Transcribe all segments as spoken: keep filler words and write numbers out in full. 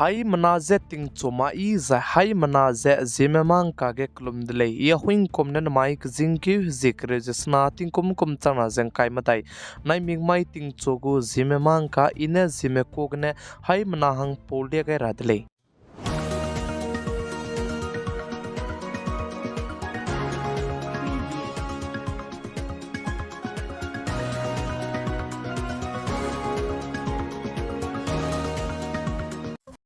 Haimena je tingchu ma yi zai haimena je Zeme mangka ge kelum de lei. I Ahuingkum ne namai kezingkeu hezie kereu ze sena tingkum kum changna ze ngkai medai naimik mai tingchu gu Zeme mangka i ne Zeme ka gene haimena hang pau lia gai ra de lei.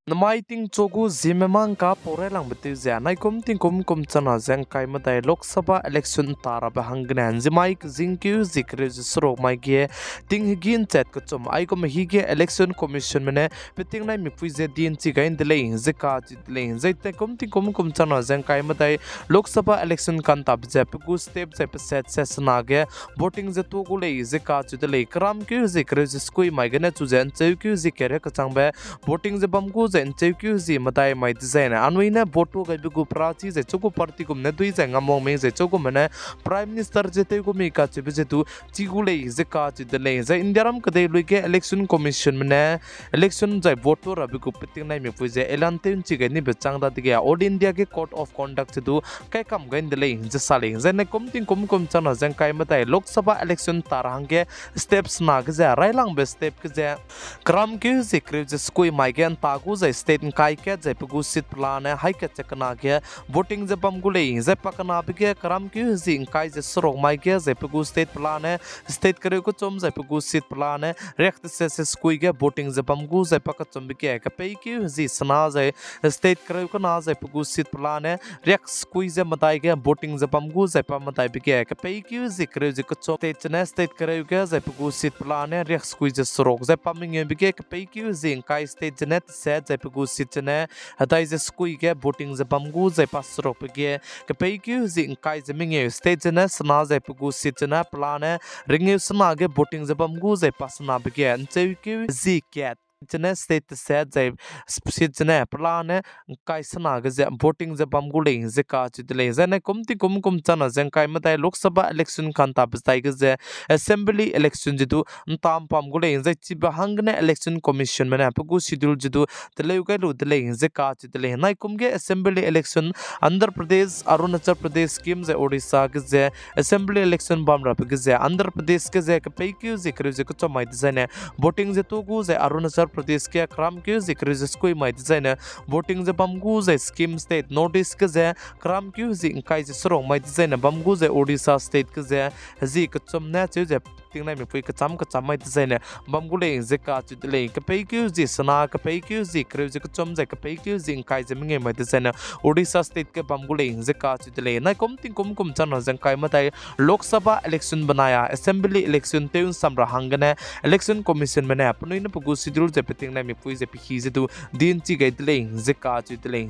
Namai tingchu gu Zeme mangka pau railangbe tew ze naikum tingkum kum changna ze ngkai medai Lok Sabha election nta rabe hanggene nzimai kezingkeu hezie kereu ze seruk mai ge tinghegi nchat kechum aigum hige Election Commissionme ne peting naimikpui ze di nchi gai de lei ze kacheu de lei. Zai naikum tingkum kum changna ze ngkai medai Lok Sabha election kantabe ze pe gu step zai pe set se sena ge voting ze tu gu lei ze kacheu de lei. Keramkeu hezie kereu ze sekui mai gene chu ze ncheukeu hezie kere kechangbe voting ze bam gu zai ncheukeu hezie medai mai dezaine anui ne vote tu gaibe gu perachi zai chu gu party gum ne dui zai ngamwang mei zai chu gume ne Prime Minister ze tew gu mei kacheube ze du chi gu lei ze kacheu de lei. Zai Indiaram kedei lui ge Election Commissionme ne election zai vote tu rabe gu peting naimikpui ze elan tew nchi gai nibe chang dadege All India ge Code of Conduct ze du kaikam gai de lei ze sa lei. Zai naikum tingkum kum changna ze ngkai medai Lok Sabha election nta ra hangge step sena ge ze railangbe step ge ze keramkeu hezie kereu ze sekui mai ge nta gu zai state ngkai kat zai pe gu seat pelane haikat ze kena ge voting ze bam gu lei. Zai pakenabe ge keramkeu hezie ngkai ze seruk mai ge zai pe gu state pelane state kereu kechum zai pe gu seat pelane riak teset ze sekui ge voting ze bam gu zai pakechumbe ge kepeikeu hezie sena zai state kereu kena zai pe gu seat pelane riak sekui ze medai ge voting ze bam gu zai pa medaibe ge kepeikeu hezie kereu ze kechum state zene state kereu ge zai pe gu seat pelane riak sekui ze seruk zai pa mengeube ge kepeikeu hezie ngkai state zene teset zai pe gu seat zene hedai ze sekui ge voting ze bam gu zai pa serukbe ge kepeikeu hezie ngkai ze mengeu state zene sena zai pe gu seat zene pelane rengeu sena ge voting ze bam gu zai pa senabe ge ncheukeu hezie kat zene state teset zai seat zene pelane ngkai sena ge ze voting ze bam gu lei ze kacheu de lei. Zai naikum tingkum kum changna ze ngkai medai Lok Sabha election kantabe zai ge ze assembly election ze du nta mpam gu lei. Zai chibe hanggene Election Commissionme ne pe gu schedule ze du teleu gai lu de lei ze kacheu de lei. Naikum ge assembly election Andhra Pradesh, Arunachal Pradesh, Sikkim zai Orissa ge ze assembly election bam rabe ge ze Andhra Pradesh ge ze kepeikeu hezie kereu ze kechum mai dezaine voting ze tu gu zai Arunachal Pradesh ge keramkeu hezie kereu ze sekui mai dezaine voting ze bam gu zai Sikkim state North East ge ze keramkeu hezie ngkai ze seruk mai dezaine bam gu zai Orissa state ge ze hezie kechum ne cheu ze peting naimikpui kecham kecham mai dezaine bam gu lei ze kacheu de lei. Kepeikeu hezie sena, kepeikeu hezie kereu ze kechum zai kepeikeu hezie ngkai ze mengeu mai dezaine Orissa state ge bam gu lei ze kacheu de lei. Naikum tingkum kum changna ze ngkai medai Lok Sabha election benai a assembly election tew nsam ra hanggene Election Commissionme ne penui ne pe gu schedule ze peting naimikpui ze pehî ze du di nchi gai de lei ze kacheu de lei.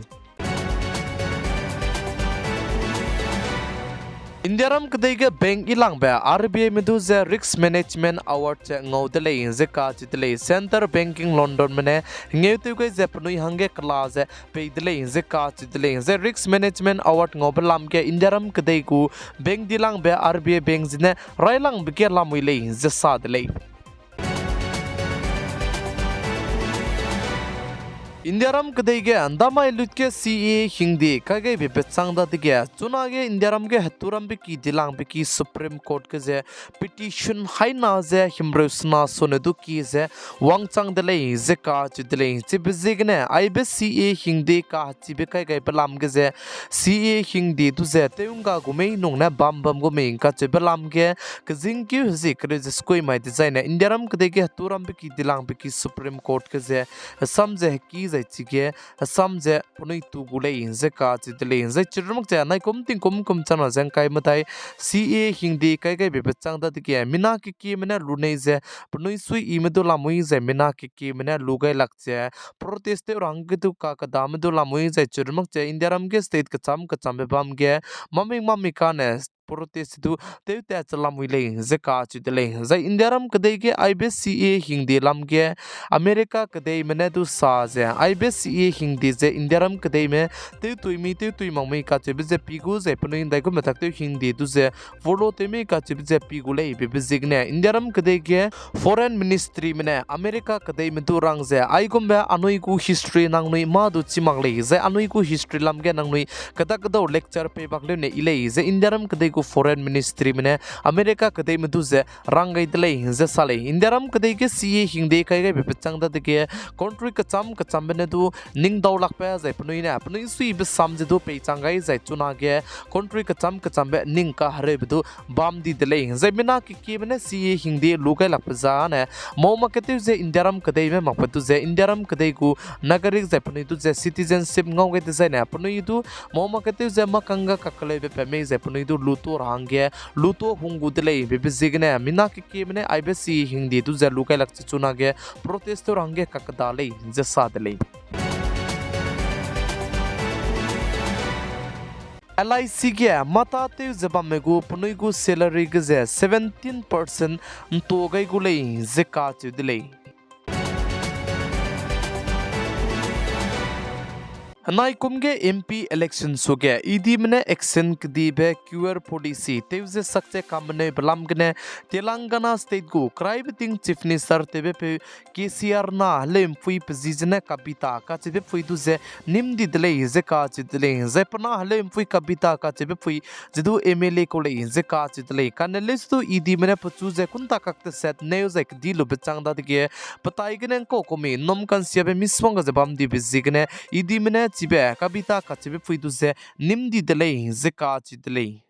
Indiaram kedei ge bank yilangbe R B Ime du ze Risk Management Award ze ngau de lei ze kacheu de lei. Central Bank in Londonme ne ngeutew gai ze penui hangge kela ze pei de lei ze kacheu de lei. Zai Risk Management Award ngaube lam ge Indiaram kedei gu bank dilangbe R B I bank zene railangbe ge lamui lei ze sa de lei. Indiaram kedei ge ndamai lut ge C A A hingde kai gaibe bechâng dadege chunage Indiaram ge heturambe ki dilangbe ki Supreme Court ge ze petition haina ze himreu sena sone du ki ze wangchang de lei ze kacheu de lei. Chibe ziegene aibe C A A hingde kahechibe kai gaibe lam ge ze C A A hingde du ze tew ngga gu mei nung ne bam bam gu mei kacheube lam ge kezingkeu hezie kereu ze sekui mai dezaine Indiaram kedei ge heturambe ki dilangbe ki Supreme Court ge ze hesam ze hekî zai chige hesam ze penui tu gu lei ze kacheu de lei. Zai chirumak ze naikum tingkum kum changna ze ngkai medai C A A hingde kai gaibe bechâng dadege mina kekieme ne lunei ze penui suiyime du lamui zai mina kekieme ne lu gai lak ze protest tew ra hangge du kakedame du lamui zai chirumak ze Indiaram ge state kecham kechambe bam ge mamik mamik kane protest du tewtat che lamui lei ze kacheu de lei. Zai Indiaram kedei ge aibe C A A hingde lam ge America kedeime ne du sa ze aibe C A A hingde ze Indiaram kedeime tewtui mi tewtui mak mui kacheube ze pi gu zai penui ndaigum metak tew hingde du ze follow tew mei kacheube ze pi gu lei bebe ziegene Indiaram kedei ge Foreign Ministryme ne America kedeime du rang ze aigumbe anui gu history nangnui mâ du chî mak lei, zai anui gu history lam ge nangnui kedak kedau lecture pei bak leu ne yi lei, ze Indiaram kedei gu Foreign Ministryme ne America kedeime du ze rang gai de lei ze sa lei. Indiaram kedei ge C A A hingde kai gaibe pechang dadege country kecham kechambe ne du ning dau lakbe zai penui ne penui suibe sam ze du peichang gai zai chunage country kecham kechambe ning kahereube du bam di de lei. Zai mina kekieme ne C A A hingde lu gai lakbe zane mau mak ketew ze Indiaram kedeime makbe du ze Indiaram kedei gu nagarik zai penui du ze citizenship ngau gai dezaine penui du mau mak ketew ze makangga kakeleube pe mei zai penui du luto ra hangge luto hung gu de lei bebe ziegene mina kekieme ne aibe C A A hingde du ze lu gai lak chi chunage protest tew ra hangge kakeda lei ze sa de lei. L I C ge mâ tâtew ze bamme gu penui gu salary ge ze seventeen percent nto gai gu lei ze kacheu de lei. Henaikum ge M P election suge E Dme ne action kedibe QR policy tew ze sakche kameneube lam gene Telangana state gu keraibe ting Chief Minister tewbe peu K C R na heleumpui pe zi zene Kavita kacheube pui du ze nim di de lei ze kacheu de lei. Zai pe na heleumpui Kavita kacheube pui ze du M L A kau lei ze kacheu de lei. Kane leuse du E Dme ne pechu ze kunta kak teset neu zai kedi lube chang dadege petai gene ngkau kumi nnum kansiabe misongga ze bam dibe ziegene E Dme ne chibe Kavita kacheube pui du ze nim di de lei ze kacheu de lei.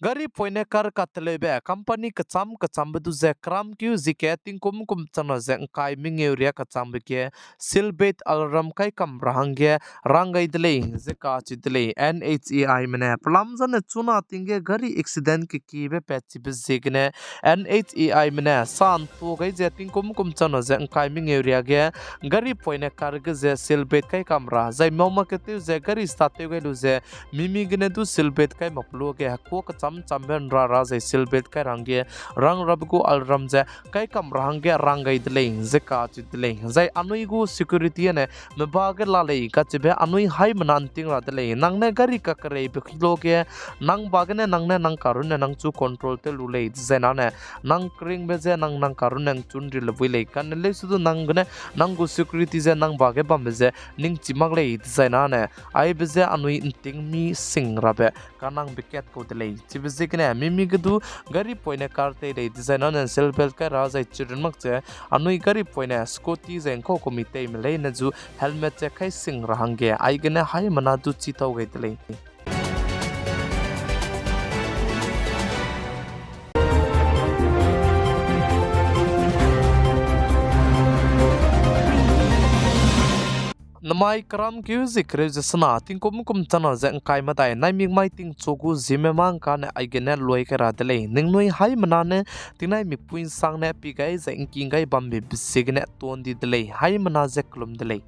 Gari poine car kateleube company kecham kechambe du ze keramkeu zike tingkum kum changna ze ngkai mengeu riâ kechangbe ge seatbelt alarm kai kam ra hangge rang gai de lei ze kacheu de lei. N H A Ime ne pelam zane chuna ting ge gari accident kekiebe pat chibe ziegene N H A Ime ne sa ntu gai ze tingkum kum changna ze ngkai mengeu riâ ge gari poine car ge ze seatbelt kai kam ra zai mau mak ketew ze gari start tew gai lu ze mimi gene du seatbelt kai mak pe luage hekua kecham chambe nra ra zai seatbelt kai ra hangge rang rabe gu alarm ze kai kam ra hangge rang gai de lei ze kacheu de lei. Zai anui gu security ane meba ge la lei kacheube anui haimena nting ra de lei. Nang ne gari kakereibe ki luage nang ba gene nang ne nang karunne nang chu control tew lu lei dezai nane nang keringbe ze nang nang karunne nang chu nri le bui lei. Kane leuse du nang gene nang gu security ze nang ba ge bambe ze ningchi mak lei dezai nane aibe ze anui nting mi sing rabe kanangbe kat kau de lei. Chibe ziegene mimi ge du gari poine car tei lei dezai nane seatbelt kai ra zai chirun mak ze anui gari poine scooty zai ngkau kumi teime leine zu helmet ze kai sing ra hangge aigene haimena du chi tau gai de lei. Namai keramkeu zi kereu ze sena tingkum kum changna ze ngkai medai naimik mai tingchu gu ziemme mâ ngkane aigene luai kai ra de lei. Ningnui haimena ne tingnaimikpui nsangne pi gai zai ngking gai bambe be ziegene ton di de lei. Haimena ze kelum de lei.